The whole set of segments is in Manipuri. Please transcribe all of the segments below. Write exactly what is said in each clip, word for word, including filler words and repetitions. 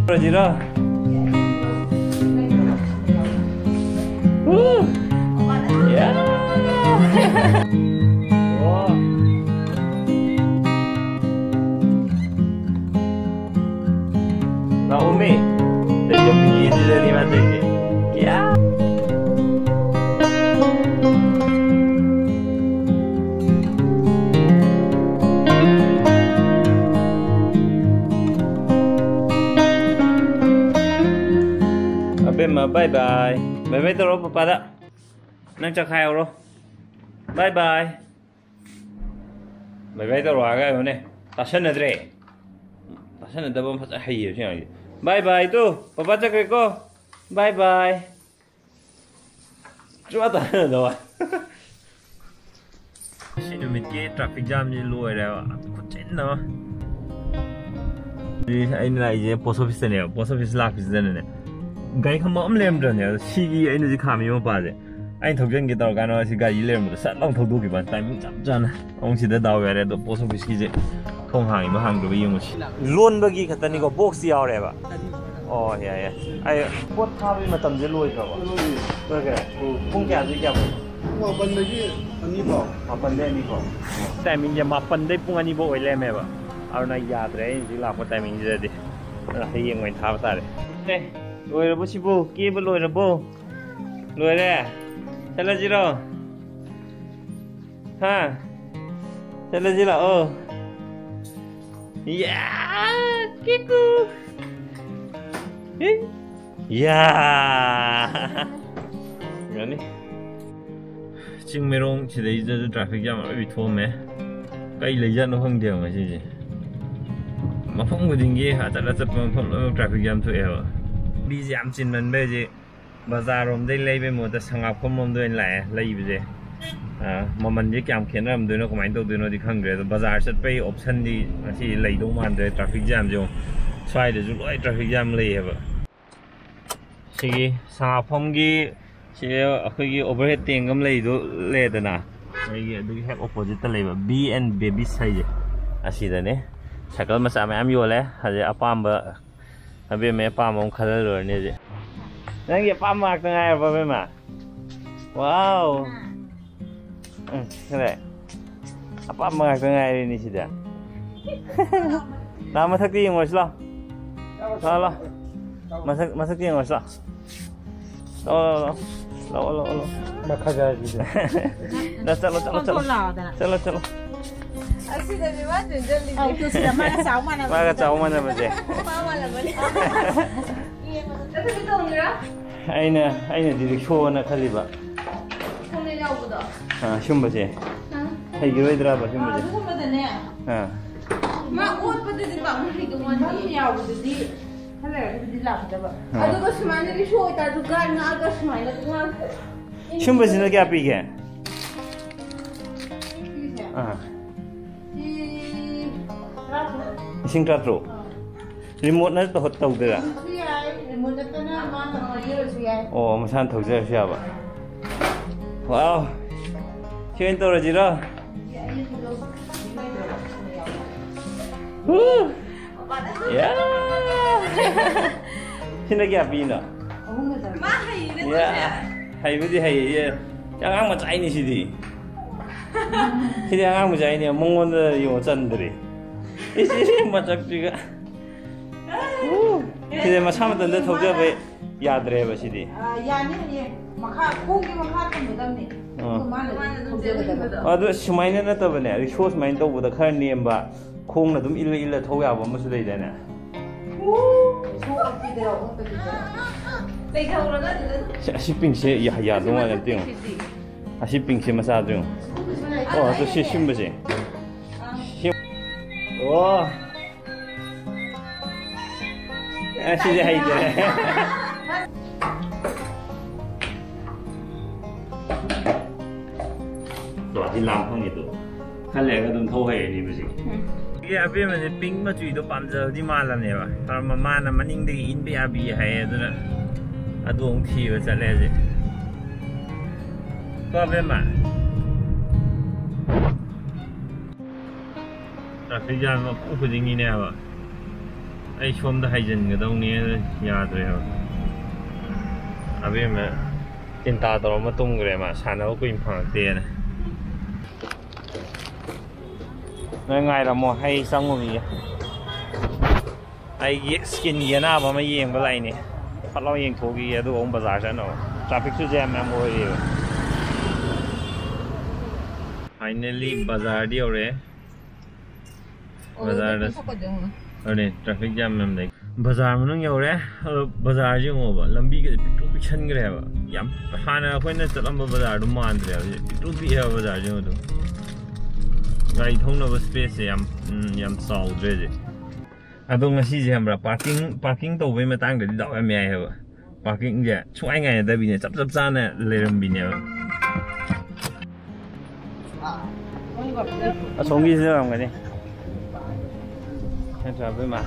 ꯀꯩꯗꯧꯔꯁꯤꯔꯣ? ꯎ! ꯌꯥ! ꯋꯥ! ꯂꯥꯛꯑꯣꯃꯤ꯫ ꯇꯩꯖꯝꯕꯤꯒꯤꯁꯤꯗꯅꯤ ꯃꯥ ꯇꯩꯁꯦ꯫ ꯌꯥ! ꯑꯕꯦꯝꯃ, bye bye꯫ Bye bye ꯇꯧꯔꯣ ꯄꯄꯥꯗ꯫ ꯅꯪ ꯆꯠꯈꯥꯏꯍꯧꯔꯣ꯫ Bye bye꯫ Bye bye ꯇꯧꯔꯣ ꯍꯥꯏꯔꯒ ꯌꯦꯡꯉꯨꯅꯦ꯫ ꯇꯥꯁꯟꯅꯗ꯭ꯔꯦ꯫ ꯇꯥꯁꯟꯅꯗꯕ ꯑꯃ ꯐꯖ ꯍꯩꯌꯦꯕ ꯁꯤ ꯑꯉꯥꯡꯁꯦ꯫ Bye bye ꯇꯨ꯫ ꯄꯄꯥ ꯆꯠꯈ꯭ꯔꯦꯀꯣ꯫ Bye bye꯫ ꯁꯨꯡꯇꯥ ꯇꯥꯟꯅꯗꯕ꯫ ꯁꯤ ꯅꯨꯃꯤꯠꯀꯤ traffic jamꯁꯤ ꯂꯣꯏꯔꯦꯕ꯫ ꯈꯨꯠꯆꯤꯟ ꯑꯃ꯫ ꯑꯩꯅ ꯂꯥꯛꯏꯁꯦ post officeꯇꯅꯦꯕ꯫ Post office ꯂꯥꯛꯄꯁꯤꯗꯅꯅꯦ, ꯒꯥꯔꯤ ꯈꯥꯝꯕꯝ ꯑꯃ ꯂꯩꯔꯝꯗ꯭ꯔꯕꯅꯦ꯫ ꯑꯗꯣ ꯁꯤꯒꯤ ꯑꯩꯅ ꯍꯧꯖꯤꯛ ꯈꯥꯝꯃꯤꯕ ꯃꯄꯥꯁꯦ, ꯑꯩꯅ ꯊꯧꯖꯤꯟꯒꯦ ꯇꯧꯔꯀꯥꯟꯗ ꯁꯤ ꯒꯥꯔꯤ ꯂꯩꯔꯝꯕꯗꯣ ꯁꯠ ꯂꯥꯎ ꯊꯧꯗꯣꯛꯈꯤꯕ꯫ Timing ꯆꯞ ꯆꯥꯅ꯫ ꯑꯃꯨꯛ ꯁꯤꯗ ꯗꯥꯎ ꯌꯥꯔꯦ꯫ ꯑꯗꯣ post officeꯀꯤꯁꯦ ꯊꯣꯡ ꯍꯥꯡꯉꯤꯕ ꯍꯥꯡꯗ꯭ꯔꯤꯕ ꯌꯦꯡꯉꯨꯁꯤ꯫ ꯂꯣꯟꯕꯒꯤ ꯈꯛꯇꯅꯤꯀꯣ, boxꯇꯤ ꯌꯥꯎꯔꯦꯕ꯫ ꯑꯣ, ꯌꯥꯏ, ꯌꯥꯏ꯫ ꯑꯩ ꯄꯣꯠ ꯊꯥꯕꯒꯤ ꯃꯇꯝꯁꯦ ꯂꯣꯏꯈ꯭ꯔꯕꯣ? ꯂꯣꯏꯈ꯭ꯔꯦ꯫ ꯄꯨꯡ ꯀꯌꯥꯗꯒꯤ ꯀꯌꯥꯐꯥꯎ? ꯄꯨꯡ ꯃꯥꯄꯟꯗꯒꯤ ꯑꯅꯤ ꯐꯥꯎ꯫ ꯃꯥꯄꯟꯗꯒꯤ ꯑꯅꯤ ꯐꯥꯎ? Timingꯁꯦ ꯃꯥꯄꯟꯗꯒꯤ ꯄꯨꯡ ꯑꯅꯤ ꯐꯥꯎ ꯑꯣꯏ ꯂꯩꯔꯝꯃꯦꯕ꯫ ꯑꯗꯨꯅ ꯌꯥꯗ꯭ꯔꯦ ꯑꯩꯅ ꯍꯧꯖꯤꯛ ꯂꯥꯛꯄ timingꯁꯤꯗꯗꯤ꯫ ꯑꯗꯨꯅ ꯍꯌꯦꯡ ꯑꯣꯏꯅ ꯊꯥꯕ ꯇꯥꯔꯦ꯫ ꯑꯦ, ꯂꯣꯏꯔꯕꯣ ꯁꯤꯕꯨ? ꯀꯦꯕ ꯂꯣꯏꯔꯕꯣ? ꯂꯣꯏꯔꯦ? ꯆꯠꯂꯁꯤꯔꯣ? ꯍꯥ? ꯆꯠꯂꯁꯤ ꯂꯥꯛꯑꯣ꯫ ꯌꯥ! ꯀꯤꯀꯨ! ꯌꯥ! ꯌꯥꯅꯤ꯫ Chingmeirong ꯁꯤꯗꯩꯁꯤꯗꯁꯨ traffic jam ꯑꯔꯣꯏꯕꯤ ꯊꯣꯛꯑꯝꯃꯦ꯫ ꯀꯩ ꯂꯩꯖꯥꯠꯅꯣ ꯈꯪꯗꯦꯕ ꯉꯁꯤꯁꯦ꯫ ꯃꯐꯝ ꯈꯨꯗꯤꯡꯒꯤ ꯑꯆꯠ ꯑꯆꯠꯄ ꯃꯐꯝ ꯂꯣꯏꯅꯃꯛ traffic jam ꯊꯣꯛꯑꯦꯕ꯫ ꯃꯤꯁꯦ ꯌꯥꯝ ꯆꯤꯟꯃꯟꯕꯩ ꯍꯧꯖꯤꯛ ꯕꯖꯥꯔꯔꯣꯝꯗꯩ ꯂꯩꯕꯩ ꯃꯍꯨꯠꯇ ꯁꯉꯥꯛꯐꯝ ꯂꯣꯝꯗ ꯑꯣꯏꯅ ꯂꯥꯛꯑꯦ ꯂꯩꯕꯁꯦ꯫ ꯑ, ꯃꯃꯜꯁꯦ ꯀꯌꯥꯝ ꯈꯦꯠꯅꯔꯝꯗꯣꯏꯅꯣ, ꯀꯃꯥꯏꯅ ꯇꯧꯗꯣꯏꯅꯣꯗꯤ ꯈꯪꯗ꯭ꯔꯦ꯫ ꯑꯗꯣ ꯕꯖꯥꯔ ꯆꯠꯄꯩ optionꯗꯤ ꯉꯁꯤ ꯂꯩꯗꯧ ꯃꯥꯟꯗ꯭ꯔꯦ꯫ Traffic jamꯁꯦ ꯌꯦꯡꯉꯨ꯫ ꯁ꯭ꯋꯥꯏꯗꯁꯨ ꯂꯣꯏ traffic jam ꯂꯩꯌꯦꯕ꯫ ꯁꯤꯒꯤ ꯁꯉꯥꯛꯐꯝꯒꯤ, ꯁꯤ ꯑꯩꯈꯣꯏꯒꯤ overhead tank ꯑꯃ ꯂꯩꯗꯣ ꯂꯩꯗꯅ, ꯑꯩꯒꯤ ꯑꯗꯨꯒꯤ ꯍꯦꯛ oppositeꯇ ꯂꯩꯕ B and Babies ꯍꯥꯏꯁꯦ, ꯑꯁꯤꯗꯅꯦ꯫ Cycle ꯃꯆꯥ ꯃꯌꯥꯝ ꯌꯣꯜꯂꯦ꯫ ꯑꯗꯩ ꯑꯄꯥꯝꯕ ꯑꯕꯦꯝꯃ ꯑꯄꯥꯝꯕ ꯑꯃ ꯈꯜꯍꯜꯂꯨꯔꯅꯤ ꯍꯧꯖꯤꯛ꯫ ꯅꯪꯒꯤ ꯑꯄꯥꯝꯕ ꯉꯥꯛꯇ ꯉꯥꯏꯔꯕ, ꯑꯕꯦꯝꯃ? ꯋꯥꯎ! ꯎꯝ, ꯈꯔ ꯑꯄꯥꯝꯕ ꯉꯥꯛꯇ ꯉꯥꯏꯔꯦꯅꯦ ꯁꯤꯗ꯫ ꯂꯥ, ꯃꯊꯛꯇ ꯌꯦꯡꯉꯨꯔꯁꯤ ꯂꯥꯎ꯫ ꯂꯥꯎ, ꯂꯥꯎ꯫ ꯃꯊꯛ, ꯃꯊꯛꯇ ꯌꯦꯡꯉꯨꯔꯁꯤ ꯂꯥꯎ꯫ ꯂꯥꯎ, ꯂꯥꯎ, ꯂꯥꯎ꯫ ꯂꯥꯎ, ꯂꯥꯎ, ꯂꯥꯎ꯫ ꯃꯈꯥ ꯖꯥꯔꯒꯤꯗꯣ꯫ ꯅ ꯆꯠꯂꯣ, ꯆꯠꯂꯣ, ꯆꯠꯂꯣ꯫ ꯂꯥꯎꯗꯅ꯫ ꯆꯠꯂꯣ, ꯆꯠꯂꯣ꯫ ꯑꯁꯤꯗꯅꯦ ꯃꯥ ꯆꯦꯟꯖꯜꯂꯤꯁꯦ꯫ ꯑꯧ, ꯇꯨ ꯁꯤꯗ ꯃꯥꯒ ꯆꯥꯎ ꯃꯥꯟꯅꯕ꯫ ꯃꯥꯒ ꯆꯥꯎ ꯃꯥꯟꯅꯕꯁꯦ꯫ ꯃꯥ ꯃꯥꯟꯅꯕꯅꯦ꯫ ꯌꯦꯡꯕꯗ ꯆꯠꯊꯒꯦ ꯇꯧꯅꯤꯔꯥ? ꯑꯩꯅ, ꯑꯩꯅꯗꯤ ꯔꯤꯛꯁꯣꯅ ꯈꯜꯂꯤꯕ꯫ ꯈꯣꯡꯅ ꯌꯥꯎꯕꯗꯣ? ꯑꯥ, ꯁꯨꯝꯕꯁꯦ꯫ ꯑꯥ꯫ ꯍꯩꯈꯤꯔꯣꯏꯗ꯭ꯔꯕ ꯑꯥ, ꯁꯨꯝꯕꯁꯦ? ꯑꯗꯨꯒꯨꯝꯕꯗꯅꯦ꯫ ꯑꯥ꯫ ꯃꯥ ꯑꯣꯠꯄꯗꯗꯤ ꯄꯥꯛꯅ ꯍꯩꯗꯧ ꯃꯥꯟꯗꯦ꯫ ꯃꯥ ꯌꯥꯎꯕꯗꯗꯤ ꯈꯔ ꯂꯩꯔꯒꯕꯨꯗꯤ ꯂꯥꯛꯀꯗꯕ꯫ ꯑꯥ꯫ ꯑꯗꯨꯒ ꯁꯨꯃꯥꯏꯅ ꯔꯤꯛꯁꯣ ꯑꯣꯏꯇꯥꯔꯁꯨ ꯒꯥꯟ ꯉꯥꯛꯑꯒ ꯁꯨꯃꯥꯏꯅ ꯉꯥꯛ-, ꯁꯨꯝꯕꯁꯤꯅ ꯀꯌꯥ ꯄꯤꯒꯦ? ꯁꯤꯒꯤꯁꯦ? ꯑꯥ꯫ ꯁꯤ ꯇꯔꯥꯇꯔꯨꯛ꯫ ꯂꯤꯁꯤꯡ ꯇꯔꯥꯇꯔꯨꯛ? ꯑꯥ꯫ ꯔꯤꯃꯣꯠꯅ ꯇꯧꯍ-, ꯇꯧꯗꯣꯏꯔꯥ? ꯁꯤ ꯌꯥꯏ, ꯔꯤꯃꯣꯠ ꯅꯠꯇꯅ ꯃꯥꯅ ꯊꯧꯖꯔꯁꯨ ꯌꯥꯏ꯫ ꯑꯣ, ꯃꯁꯥꯅ ꯊꯧꯖꯔꯁꯨ ꯌꯥꯕ꯫ ꯋꯥꯎ! ꯁꯤ ꯑꯣꯏꯅ ꯇꯧꯔꯁꯤꯔꯣ? ꯍꯨ! ꯌꯥ! ꯁꯤꯅ ꯀꯌꯥ ꯄꯤꯅꯣ? ꯑꯍꯨꯝꯒ ꯆꯥꯝꯃꯉꯥ꯫ ꯃꯥ ꯍꯩꯅꯦ ꯌꯥ! ꯇꯧꯁꯦ꯫ ꯍꯩꯕꯨꯗꯤ ꯍꯩꯌꯦ꯫ ꯁꯤ ꯑꯉꯥꯡ ꯃꯆꯥ ꯑꯩꯅꯤ ꯁꯤꯗꯤ꯫ ꯁꯤꯗꯤ ꯑꯉꯥꯡ ꯃꯆꯥ ꯑꯩꯅꯤ꯫ ꯃꯉꯣꯟꯗ ꯌꯦꯡꯉꯣ ꯆꯟꯗ꯭ꯔꯤ꯫ ꯏꯁ, ꯏꯁ, ꯃꯆꯛꯁꯤꯒ꯫ ꯎ, ꯁꯤꯗꯤ ꯃꯁꯥ ꯃꯊꯟꯇ ꯊꯧꯖꯕ ꯌꯥꯗ꯭ꯔꯦꯕ ꯁꯤꯗꯤ꯫ ꯑ, ꯌꯥꯅꯤ, ꯍꯌꯦꯡ ꯃꯈꯥ, ꯈꯣꯡꯒꯤ ꯃꯈꯥ ꯊꯝꯒꯗꯕꯅꯤ꯫ ꯑꯥ꯫ ꯑꯗꯨꯒ ꯃꯥꯅ ꯑꯗꯨꯝ ꯊꯧꯖꯒꯗꯕ꯫ ꯑꯗꯣ ꯁꯨꯃꯥꯏꯅ ꯅꯠꯇꯕꯅꯦ, ꯔꯤꯛꯁꯣ ꯁꯨꯃꯥꯏꯅ ꯇꯧꯕꯗ ꯈꯔ ꯅꯦꯝꯕ, ꯈꯣꯡꯅ ꯑꯗꯨꯝ ꯏꯜꯂ ꯏꯜꯂ ꯊꯧ ꯌꯥꯕ ꯑꯃꯁꯨ ꯂꯩꯗꯥꯏꯅꯦ? ꯎ, ꯁꯣꯛ ꯑꯝꯇ ꯌꯥꯎꯕ ꯅꯠꯇꯕꯤꯗ꯫ ꯂꯩꯊꯍꯧꯔꯒ ꯑꯗꯨꯗ ꯑꯗꯨꯝ꯫ ꯁꯤ, ꯑꯁꯤ ꯄꯤꯡꯁꯦ ꯌꯥ-, ꯌꯥꯗꯧ ꯃꯥꯜꯂꯦ, ꯑꯝꯇ ꯌꯦꯡꯉꯣ꯫ ꯑꯁꯤ ꯄꯤꯡꯁꯦ ꯃꯆꯥꯗꯣ ꯌꯦꯡꯉꯣ꯫ ꯑꯣ, ꯑꯗꯣ ꯁꯤ ꯁꯤꯟꯕꯁꯦ꯫ ꯁꯤ-, ꯑꯣ꯫ ꯑꯦ, ꯁꯤꯗꯤ ꯍꯩꯇ꯭ꯔꯦ꯫ ꯆꯣ, ꯑꯁꯤ ꯂꯥꯝ ꯐꯪꯉꯤꯗꯣ꯫ ꯈꯔ ꯂꯩꯔꯒ ꯑꯗꯨꯝ ꯊꯧ ꯍꯩꯔꯅꯤꯕ ꯁꯤ꯫ ꯎꯝ꯫ ꯑꯩꯒꯤ ꯑꯕꯦꯝꯃꯁꯦ ꯄꯤꯡ ꯃꯆꯨꯗꯣ ꯄꯥꯝꯖꯕꯗꯤ ꯃꯥꯜꯂꯝꯅꯦꯕ꯫ ꯀꯔꯝꯕ ꯃꯥꯅ ꯃꯅꯤꯡꯗꯒꯤ ꯏꯟꯕ ꯌꯥꯕꯤ ꯍꯥꯏꯌꯦ, ꯑꯗꯨꯅ ꯑꯗꯨ ꯑꯃꯨꯛ ꯊꯤꯕ ꯆꯠꯂꯦ ꯍꯧꯖꯤꯛ꯫ ꯀꯣ ꯑꯕꯦꯝꯃ? ꯇ꯭ꯔꯥꯐꯤꯛ ꯖꯥꯝ ꯃꯐꯝ ꯈꯨꯗꯤꯡꯒꯤꯅꯦ ꯍꯥꯏꯕ꯫ ꯑꯩ ꯁꯣꯝꯗ ꯍꯥꯏꯖꯤꯟꯒꯗꯧꯅꯤ, ꯌꯥꯗ꯭ꯔꯦꯕ꯫ ꯑꯕꯦꯝꯃ ꯆꯤꯟꯇꯥ ꯇꯧꯔ ꯑꯃ ꯇꯨꯝꯈ꯭ꯔꯦ, ꯃꯥ ꯁꯥꯟꯅꯕ ꯀꯨꯏꯅ ꯐꯪꯉꯛꯇꯦꯅ꯫ ꯅꯣꯏ ꯉꯥꯏꯔꯝꯃꯣ, ꯑꯩ ꯆꯪꯉꯨꯈꯤꯒꯦ꯫ ꯑꯩꯒꯤ ꯁ꯭ꯀꯤꯟꯒꯤ ꯑꯅꯥꯕ ꯑꯃ ꯌꯦꯡꯕ ꯂꯥꯛꯏꯅꯦ꯫ ꯐꯠ ꯂꯥꯎ ꯌꯦꯡꯊꯣꯛꯈꯤꯒꯦ, ꯑꯗꯨꯒ ꯑꯃꯨꯛ ꯕꯖꯥꯔ ꯆꯠꯅꯕ꯫ ꯇ꯭ꯔꯥꯐꯤꯛꯁꯨ ꯖꯥꯝ ꯌꯥꯝ ꯑꯣꯏꯔꯤꯑꯕ꯫ ꯐꯥꯏꯅꯦꯜꯂꯤ ꯕꯖꯥꯔꯗꯤ ꯌꯧꯔꯛꯑꯦ꯫ ꯕꯖꯥꯔꯗ ꯑꯗꯨꯅꯦ, ꯇ꯭ꯔꯥꯐꯤꯛ ꯖꯥꯝ ꯌꯥꯝ ꯂꯩ꯫ ꯕꯖꯥꯔ ꯃꯅꯨꯡ ꯌꯧꯔꯦ꯫ ꯑꯗꯣ ꯕꯖꯥꯔꯁꯦ ꯌꯦꯡꯉꯣꯕ, ꯂꯝꯕꯤꯒꯁꯦ ꯄꯤꯛꯇ꯭ꯔꯨ ꯄꯤꯛꯁꯟꯈ꯭ꯔꯦꯕ꯫ ꯌꯥꯝ ꯍꯥꯟꯅ ꯑꯩꯈꯣꯏꯅ ꯆꯠꯂꯝꯕ ꯕꯖꯥꯔꯗꯨ ꯃꯥꯟꯗ꯭ꯔꯦ ꯍꯧꯖꯤꯛ꯫ ꯄꯤꯛꯇ꯭ꯔꯨ ꯄꯤꯛꯑꯦꯕ ꯕꯖꯥꯔꯁꯦ ꯌꯦꯡꯉꯣ ꯑꯗꯨꯝ꯫ ꯒꯥꯔꯤ ꯊꯧꯅꯕ ꯁ꯭ꯄꯦꯁꯁꯦ ꯌꯥꯝ, ꯎꯝ, ꯌꯥꯝ ꯆꯥꯎꯗ꯭ꯔꯦ ꯍꯧꯖꯤꯛ꯫ ꯑꯗꯣ ꯉꯁꯤꯁꯦ ꯈꯪꯕ꯭ꯔꯥ, ꯄꯥꯔꯀꯤꯡ, ꯄꯥꯔꯀꯤꯡ ꯇꯧꯕꯩ ꯃꯇꯥꯡꯗꯗꯤ ꯗꯥꯎ ꯌꯥꯝ ꯌꯥꯏ ꯍꯥꯏꯕ꯫ ꯄꯥꯔꯀꯤꯡꯁꯦ ꯁꯨꯡꯉꯥꯏ ꯉꯥꯏꯅꯗꯕꯤꯅꯦ, ꯆꯞ ꯆꯞ ꯆꯥꯅ ꯂꯩꯔꯝꯕꯤꯅꯦꯕ꯫ ꯑꯁꯣꯝꯒꯤꯁꯤꯗ ꯑꯣꯏꯔꯝꯒꯅꯤ꯫ ꯅꯠꯇ꯭ꯔꯥ, ꯑꯕꯦꯝꯃ?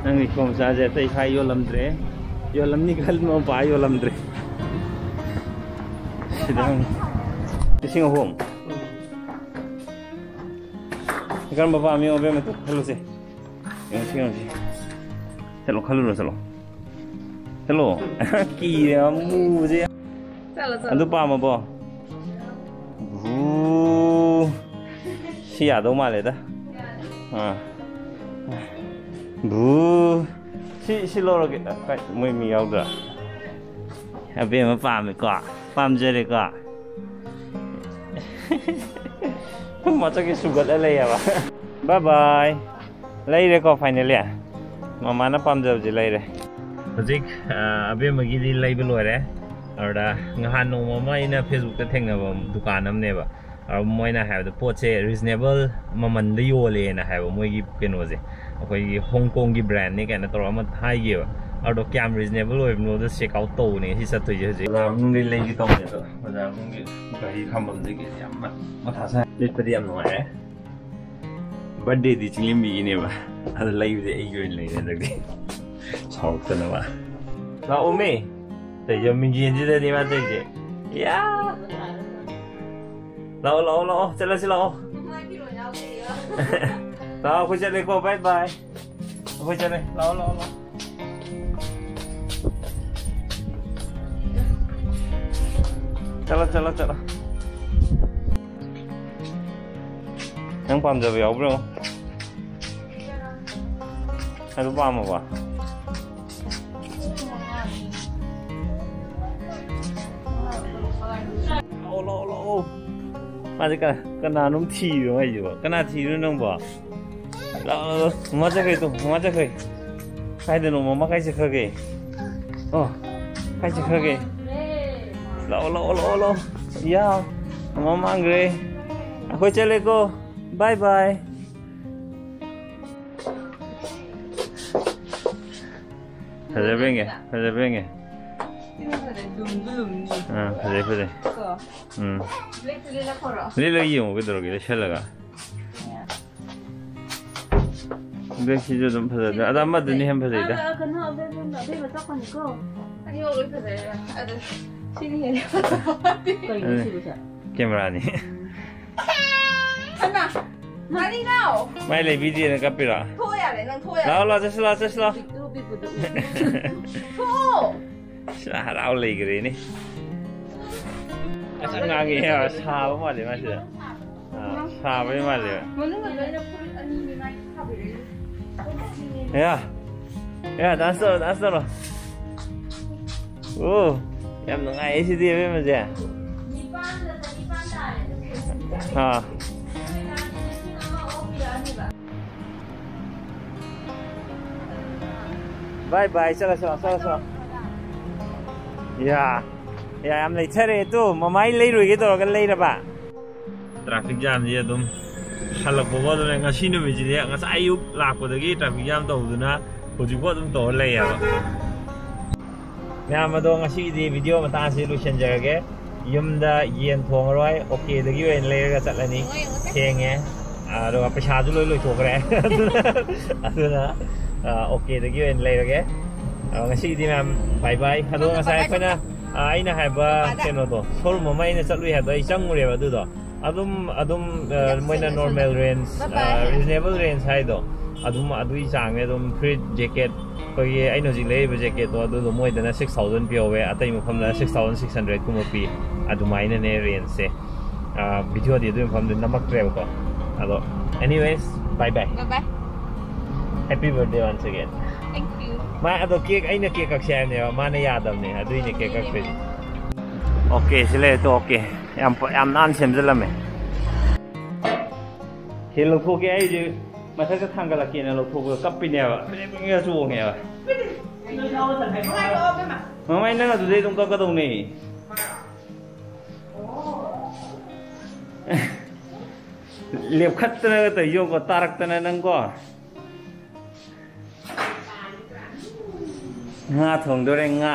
ꯅꯪꯒꯤ ꯈꯣꯝꯆꯥꯁꯦ ꯑꯇꯩ ꯈꯥꯏ ꯌꯣꯜꯂꯝꯗ꯭ꯔꯦ꯫ ꯌꯣꯜꯂꯝꯅꯤ ꯈꯟꯕ ꯃꯄꯥ ꯌꯣꯜꯂꯝꯗ꯭ꯔꯦ꯫ ꯁꯤꯗ ꯍꯪꯉꯤ꯫ ꯂꯤꯁꯤꯡ ꯑꯍꯨꯝ꯫ ꯀꯔꯝꯕ ꯄꯥꯝꯃꯤ, ꯑꯕꯦꯝꯃ? ꯈꯜꯂꯨꯁꯦ꯫ ꯌꯦꯡꯉꯨꯁꯤ, ꯌꯦꯡꯉꯨꯁꯤ꯫ ꯆꯠꯂꯣ, ꯈꯜꯂꯨꯔꯣ, ꯆꯠꯂꯣ꯫ ꯆꯠꯂꯣ꯫ ꯀꯤꯔꯦ, ꯑꯃꯨꯕꯁꯦ꯫ ꯆꯠꯂꯣ, ꯆꯠꯂꯣ꯫ ꯑꯗꯨ ꯄꯥꯝꯃꯕꯣ? ꯚꯨ꯫ ꯁꯤ ꯌꯥꯗꯧ ꯃꯥꯜꯂꯦꯗ꯫ ꯑꯥ꯫ ꯚꯨ꯫ ꯁꯤ, ꯁꯤ ꯂꯧꯔꯒꯦ꯫ ꯑ, ꯀꯥꯏ, ꯃꯣꯏ ꯃꯤ ꯌꯥꯎꯗ꯭ꯔꯥ? ꯑꯕꯦꯝꯃ ꯄꯥꯝꯃꯦꯀꯣ? ꯄꯥꯝꯖꯔꯦꯀꯣ? ꯃꯆꯛꯁꯦ ꯁꯨꯒꯠꯂ ꯂꯩꯌꯦꯕ꯫ Bye bye꯫ ꯂꯩꯔꯦꯀꯣ, finally? ꯃꯃꯥꯅ ꯄꯥꯝꯖꯕꯁꯦ ꯂꯩꯔꯦ꯫ ꯍꯧꯖꯤꯛ, ꯑ, ꯑꯕꯦꯝꯃꯒꯤꯗꯤ ꯂꯩꯕ ꯂꯣꯏꯔꯦ꯫ ꯑꯗꯨꯗ ꯉꯍꯥꯟ ꯅꯣꯡꯃ ꯑꯃ ꯑꯩꯅ Facebook-ꯇ ꯊꯦꯡꯅꯕ ꯗꯨꯀꯥꯟ ꯑꯃꯅꯦꯕ꯫ ꯑꯗꯨ ꯃꯣꯏꯅ ꯍꯥꯏꯕꯗ ꯄꯣꯠꯁꯦ reasonable ꯃꯃꯟꯗ ꯌꯣꯜꯂꯦꯅ ꯍꯥꯏꯕ, ꯃꯣꯏꯒꯤ ꯀꯩꯅꯣꯁꯦ꯫ ꯑꯩꯈꯣꯏꯒꯤ ꯍꯣꯡ ꯀꯣꯡꯒꯤ brand-ꯅꯦ ꯀꯥꯏꯅ ꯇꯧꯔꯒ ꯑꯃ ꯍꯥꯏꯒꯤꯕ꯫ ꯑꯗꯣ ꯀꯌꯥꯝ reasonable ꯑꯣꯏꯕꯅꯣꯗꯣ check out ꯇꯧꯕꯅꯦ ꯉꯁꯤ ꯆꯠꯇꯣꯏꯁꯦ ꯍꯧꯖꯤꯛ꯫ ꯕꯖꯥꯔ ꯃꯅꯨꯡꯗꯩ ꯂꯩꯒꯦ ꯇꯧꯕꯅꯦ ꯑꯗꯣ, ꯕꯖꯥꯔ ꯃꯅꯨꯡꯒꯤ ꯒꯥꯔꯤ ꯈꯥꯝꯕꯝꯗꯒꯤ ꯌꯥꯝ ꯃꯊꯥ ꯁꯥꯏ꯫ ꯂꯤꯠꯄꯗꯤ ꯌꯥꯝ ꯅꯨꯡꯉꯥꯏꯔꯦ꯫ Birthday-ꯗꯤ ꯆꯤꯡꯂꯦꯝꯕꯤꯒꯤꯅꯦꯕ꯫ ꯑꯗꯣ ꯂꯩꯕꯗꯤ ꯑꯩꯒꯤ ꯑꯣꯏꯅ ꯂꯩꯔꯦ ꯍꯟꯗꯛꯇꯤ꯫ ꯁꯥꯎꯔꯛꯇꯅꯕ꯫ ꯂꯥꯛꯑꯣꯃꯤ꯫ ꯇꯧꯔꯤꯁꯦ ꯃꯤꯡꯁꯦꯟꯁꯤꯗꯅꯤ ꯃꯥ ꯇꯧꯔꯤꯁꯦ꯫ ꯌꯥ! ꯂꯥꯛꯑꯣ, ꯂꯥꯛꯑꯣ, ꯂꯥꯛꯑꯣ꯫ ꯆꯠꯂꯁꯤ ꯂꯥꯛꯑꯣ꯫ ꯂꯥꯛꯑꯣ, ꯑꯩꯈꯣꯏ ꯆꯠꯂꯦꯀꯣ꯫ Bye bye꯫ ꯑꯩꯈꯣꯏ ꯆꯠꯂꯦ꯫ ꯂꯥꯛꯑꯣ, ꯂꯥꯛꯑꯣ, ꯂꯥꯛꯑꯣ꯫ ꯆꯠꯂꯣ, ꯆꯠꯂꯣ, ꯆꯠꯂꯣ꯫ ꯅꯪ ꯄꯥꯝꯖꯕ ꯌꯥꯎꯕ꯭ꯔꯣ? ꯑꯗꯨ ꯄꯥꯝꯃꯕ? ꯂꯥꯛꯑꯣ, ꯂꯥꯛꯑꯣ, ꯂꯥꯛꯑꯣ꯫ ꯃꯥꯁꯦ ꯀꯅꯥ, ꯀꯅꯥꯅꯣꯝ ꯊꯤꯔꯤꯔꯣ ꯍꯥꯏꯁꯤꯕꯣ? ꯀꯅꯥ ꯊꯤꯔꯤꯅꯣ ꯅꯪꯕꯣ? ꯂꯥꯛꯑꯣ, ꯂꯥꯛꯑꯣ, ꯂꯥꯛꯑꯣ꯫ ꯃꯃꯥ ꯆꯠꯈ꯭ꯔꯦ ꯇꯨ, ꯃꯃꯥ ꯆꯠꯈ꯭ꯔꯦ꯫ ꯀꯥꯏꯗꯅꯣ ꯃꯃꯥ, ꯀꯥꯏ ꯆꯠꯈ꯭ꯔꯒꯦ? ꯑꯣ, ꯀꯥꯏ ꯆꯠꯈ꯭ꯔꯒꯦ? ꯂꯥꯛꯑꯣ, ꯂꯥꯛꯑꯣ, ꯂꯥꯛꯑꯣ, ꯂꯥꯛꯑꯣ꯫ ꯌꯥ, ꯃꯃꯥ ꯃꯥꯡꯈ꯭ꯔꯦ꯫ ꯑꯩꯈꯣꯏ ꯆꯠꯂꯦꯀꯣ꯫ ꯕꯥꯏ ꯕꯥꯏ꯫ ꯐꯖꯕ꯭ꯔ ꯌꯦꯡꯒꯦ, ꯐꯖꯕ꯭ꯔ ꯌꯦꯡꯒꯦ꯫ ꯁꯤꯅ ꯐꯖꯩ, ꯂꯨꯝꯁꯨ ꯂꯨꯝꯅꯤ꯫ ꯑꯥ, ꯐꯖꯩ, ꯐꯖꯩ꯫ ꯀꯣ? ꯎꯝ꯫ ꯕ꯭ꯂꯦꯛꯇꯨ ꯂꯤꯠꯂꯛꯈꯣꯔꯣ? ꯂꯤꯠꯂꯒ ꯌꯦꯡꯉꯣ ꯀꯩꯗꯧꯔꯒꯦ, ꯂꯤꯠꯁꯜꯂꯒ꯫ ꯕ꯭ꯂꯦꯛꯁꯤꯁꯨ ꯑꯗꯨꯝ ꯐꯖꯗ꯭ꯔꯥ? ꯑꯗ ꯑꯃꯗꯨꯅ ꯍꯦꯟꯅ ꯐꯖꯩꯗ꯫ ꯑꯥ, ꯀꯩꯅꯣ, ꯑꯕꯦꯝꯃ, ꯑꯕꯦꯝꯃ ꯆꯠꯈ꯭ꯔꯅꯤꯀꯣ꯫ ꯑꯅꯤꯃꯛ ꯂꯣꯏ ꯐꯖꯩ꯫ ꯑꯗꯨ ꯁꯤꯅ ꯍꯦꯟꯅ ꯐꯖꯕ ꯋꯥꯠꯂꯤ꯫ ꯀꯩꯅꯣ ꯑꯗꯨꯅꯦ꯫ ꯁꯤꯕꯨ ꯁꯦ? ꯀꯦꯃꯦꯔꯥꯅꯤ꯫ ꯍꯩꯃꯥ! ꯀꯔꯤꯅꯣ? ꯃꯥꯏ ꯂꯩꯕꯤꯗꯦꯅ ꯀꯞꯄꯤꯔꯣ? ꯊꯣꯛꯑꯣ ꯌꯥꯔꯦ, ꯅꯪ ꯊꯣꯛꯑꯣ ꯌꯥꯔꯦ꯫ ꯂꯥꯛꯑꯣ, ꯂꯥꯛꯑꯣ, ꯆꯠꯁꯤ ꯂꯥꯛꯑꯣ, ꯆꯠꯁꯤ ꯂꯥꯛꯑꯣ꯫ ꯄꯤꯛꯇ꯭ꯔꯨ ꯄꯤꯛꯄꯗꯣ ꯎ-, ꯊꯣꯛꯑꯣ! ꯁꯤꯗ ꯍꯔꯥꯎ ꯂꯩꯈ꯭ꯔꯦꯅꯦ꯫ ꯉꯁꯪ ꯉꯥꯡꯉꯦ, ꯁꯥꯕ ꯃꯥꯜꯂꯦ ꯃꯥꯁꯤꯗ꯫ ꯑꯥ, ꯁꯥꯕꯩ ꯃꯥꯜꯂꯦꯕ꯫ ꯃꯅꯨꯡꯗ ꯂꯣꯏꯅ ꯐꯨꯔꯤꯠ ꯑꯅꯤꯅꯤ ꯃꯥꯒꯤ ꯁꯥꯕꯤꯔꯛꯏꯁꯦ꯫ ꯌꯥ, ꯌꯥ, dance ꯇꯧꯔꯣ, dance ꯇꯧꯔꯣ꯫ ꯑꯣ, ꯌꯥꯝ ꯅꯨꯡꯉꯥꯏꯌꯦ ꯁꯤꯗꯤ, ꯑꯕꯦꯝꯃꯁꯦ꯫ ꯅꯤꯄꯥꯟꯗ ꯆꯅꯤꯄꯥꯟ ꯇꯥꯔꯦ꯫ ꯑꯥ꯫ ꯕꯥꯏ ꯕꯥꯏ, ꯆꯠꯂꯣ, ꯆꯠꯂꯣ, ꯆꯠꯂꯣ, ꯆꯠꯂꯣ꯫ ꯌꯥ, ꯌꯥ, ꯌꯥꯝ ꯂꯩꯊꯔꯦ꯫ ꯇꯨ, ꯃꯃꯥꯏ ꯂꯩꯔꯣꯏꯒꯦ ꯇꯧꯔꯒ ꯂꯩꯔꯕ? Traffic jamꯁꯤ ꯑꯗꯨꯝ ꯍꯜꯂꯛꯄꯒ ꯑꯗꯨꯝ ꯂꯩ꯫ ꯉꯁꯤ ꯅꯨꯃꯤꯠꯁꯤꯗꯤ ꯉꯁꯥꯏ ꯑꯌꯨꯛ ꯂꯥꯛꯄꯗꯒꯤ traffic jam ꯇꯧꯗꯨꯅ ꯍꯧꯖꯤꯛꯐꯥꯎ ꯑꯗꯨꯝ ꯇꯧꯔ ꯂꯩꯌꯦꯕ꯫ ꯃꯌꯥꯝ ꯑꯗꯣ, ꯉꯁꯤꯒꯤꯗꯤ video ꯃꯇꯥꯡꯁꯤ ꯂꯣꯏꯁꯤꯟꯖꯔꯒꯦ꯫ ꯌꯨꯝꯗ ꯌꯦꯟ ꯊꯣꯡꯉꯔꯣꯏ, OK ꯗꯒꯤ ꯑꯣꯏꯅ ꯂꯩꯔꯒ ꯆꯠꯂꯅꯤ꯫ ꯊꯦꯡꯉꯦ, ꯑꯗꯨꯒ ꯄꯩꯁꯥꯁꯨ ꯂꯣꯏ ꯂꯣꯏꯊꯣꯛꯈ꯭ꯔꯦ꯫ ꯑꯗꯨꯅ, ꯑꯗꯨꯅ, ꯑ, OK ꯗꯒꯤ ꯑꯣꯏꯅ ꯂꯩꯔꯒꯦ꯫ ꯑ, ꯉꯁꯤꯒꯤꯗꯤ ꯃꯌꯥꯝ bye bye꯫ ꯑꯗꯣ ꯉꯁꯥꯏ ꯑꯩꯈꯣꯏꯅ, ꯑ, ꯑꯩꯅ ꯍꯥꯏꯕ ꯀꯩꯅꯣꯗꯣ, showroom ꯑꯃ ꯑꯩꯅ ꯆꯠꯂꯨꯏ ꯍꯥꯏꯕꯗꯣ, ꯑꯩ ꯆꯪꯉꯨꯔꯦꯕ ꯑꯗꯨꯗꯣ꯫ ꯑꯗꯨꯝ, ꯑꯗꯨꯝ, ꯑ, ꯃꯣꯏꯅ normal range, bye bye꯫ ꯑ, reasonable range ꯍꯥꯏꯗꯣ, ꯑꯗꯨꯝ ꯑꯗꯨꯒꯤ ꯆꯥꯡꯅꯦ꯫ ꯑꯗꯨꯝ ꯐꯨꯔꯤꯠ, ꯖꯦꯀꯦꯠ, ꯑꯩꯈꯣꯏꯒꯤ ꯑꯩꯅ ꯍꯧꯖꯤꯛ ꯂꯩꯔꯤꯕ ꯖꯦꯀꯦꯠꯇꯣ, ꯑꯗꯨꯗꯣ ꯃꯣꯏꯗꯅ ꯁꯤꯛꯁ ꯊꯥꯎꯖꯟ ꯄꯤꯍꯧꯋꯦ, ꯑꯇꯩ ꯃꯐꯝꯗꯅ ꯁꯤꯛꯁ ꯊꯥꯎꯖꯟ ꯁꯤꯛꯁ ꯍꯟꯗ꯭ꯔꯦꯠ ꯀꯨꯝꯕ ꯄꯤ꯫ ꯑꯗꯨꯃꯥꯏꯅꯅꯦ ꯔꯦꯟꯖꯁꯦ꯫ ꯚꯤꯗꯤꯑꯣꯗꯤ ꯑꯗꯨꯒꯤ ꯃꯐꯝꯗ ꯅꯝꯃꯛꯇ꯭ꯔꯦꯕꯀꯣ꯫ ꯑꯗꯣ, anyways, bye bye. Bye bye. Happy birthday once again. Thank you. ꯃꯥ ꯑꯗꯣ ꯀꯦꯛ, ꯑꯩꯅ ꯀꯦꯛ ꯀꯛꯁꯦ ꯍꯥꯏꯕꯅꯦꯕ, ꯃꯥꯅ ꯌꯥꯗꯕꯅꯦ, ꯑꯗꯨꯏꯅꯦ ꯀꯦꯛ ꯀꯛꯇꯣꯏꯁꯦ꯫ ꯑꯣꯀꯦ, ꯁꯤ ꯂꯩꯔꯦ, ꯇꯣꯛꯑꯣ꯫ ꯑꯣꯀꯦ, ꯌꯥꯝ ꯄ- ꯌꯥꯝ ꯅꯥꯟꯅ ꯁꯦꯝꯖꯤꯜꯂꯝꯃꯦ꯫ ꯁꯤ ꯂꯧꯊꯣꯛꯀꯦ, ꯑꯩꯁꯦ ꯃꯊꯛꯇ ꯊꯥꯡꯒꯠꯂꯛꯀꯦꯅ ꯂꯧꯊꯣꯛꯄꯗ ꯀꯞꯄꯤꯅꯦꯕ꯫ ꯐ꯭ꯔꯤꯡ ꯐ꯭ꯔꯤꯡ ꯆꯣꯡꯉꯦꯕ꯫ ꯃꯃꯥꯏ, ꯅꯪ ꯑꯗꯨꯗꯩ ꯑꯗꯨꯝ ꯀꯛꯀꯗꯧꯅꯦ꯫ ꯂꯦꯞꯈꯠꯇꯅꯒ ꯇꯧꯔꯤ ꯌꯦꯡꯉꯨꯀꯣ, ꯇꯥꯔꯛꯇꯅ ꯅꯪꯀꯣ꯫ ꯉꯥ ꯊꯣꯡꯗꯣꯔꯦ, ꯉꯥ꯫